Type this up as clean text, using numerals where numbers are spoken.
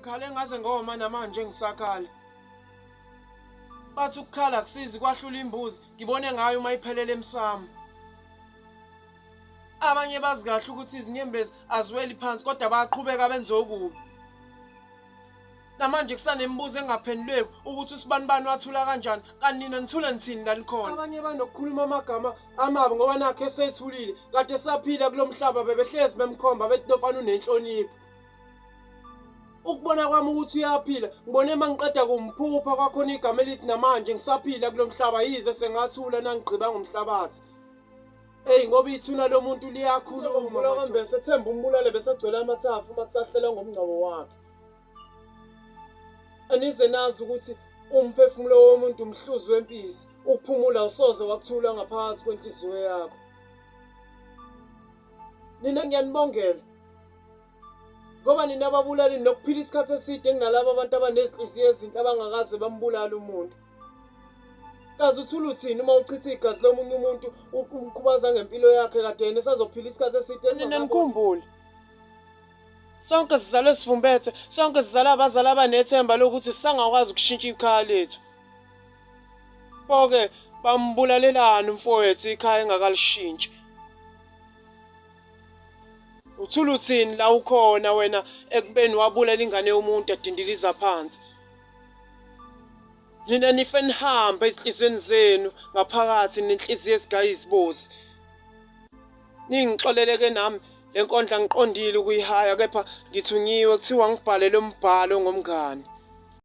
Ngikhale ngaze ngoma namanje ngisakhala. Bathi ukukhala akusizi kwahlula imbuzi, ngibone ngayo uma iphelele emsamo. Abanye bazi kahle ukuthi izinyembezi aziweli phansi kodwa bayaqhubeka benze okubi. Namanje kusanemibuzo engaphenduleki ukuthi usibanibani wathula kanjani kanti nina nithule nithini la nikhona. Abanye banokukhuluma amagama amabi ngoba nakho esethulile kade saphila kulo mhlaba bebehlezi bemkhomba bethi lofana unenhlonipho. Ukubona kwami ukuthi uyaphila ngibone uma ngiqeda kumphupha kwakhona igama elithi namanje ngisaphila kulo mhlaba yize sengathula nangigqiba ngomhlabathi. Eyi ngoba ithuna lomuntu liyakhuluma. Kwambese ethemba umbulale besegcwele amathafa uma kusahlelwa ngomngcwabo wakhe. Anize nazi ukuthi umphefumulo womuntu umhluzi wempisi, ukuphumula usoze wakuthula ngaphakathi kwenhliziyo yakho. Nina ngiyanibongela ngoba nina ababulali nokuphila isikhathi eside kunalaba abantu abanezinhliziyo ezinhle abangakaze bambulale umuntu. Kaze uthula uthini uma uchitha igazi lomunye umuntu umkhubaza ngempilo yakhe kade yena esazophila isikhathi eside. Nina nikhumbule Sonke sizalwe sifumbethe, sonke sizalwe abazali abanethemba lokuthi sisangakwazi ukushintsha ikhaya lethu. Pho-ke bambulalelani umfowethu ikhaya engakalishintshi? Uthula uthini la ukhona wena ekubeni wabulala ingane yomuntu adindiliza phansi? Nina nife nihambe ezinhliziyweni zenu ngaphakathi nenhliziyo esigaya izibozi. Ningixolele ke nami le nkondla ngiqondile ukuyihaya kepha ngithunyiwe kuthiwa ngibhale lo mbhalo ngomngani.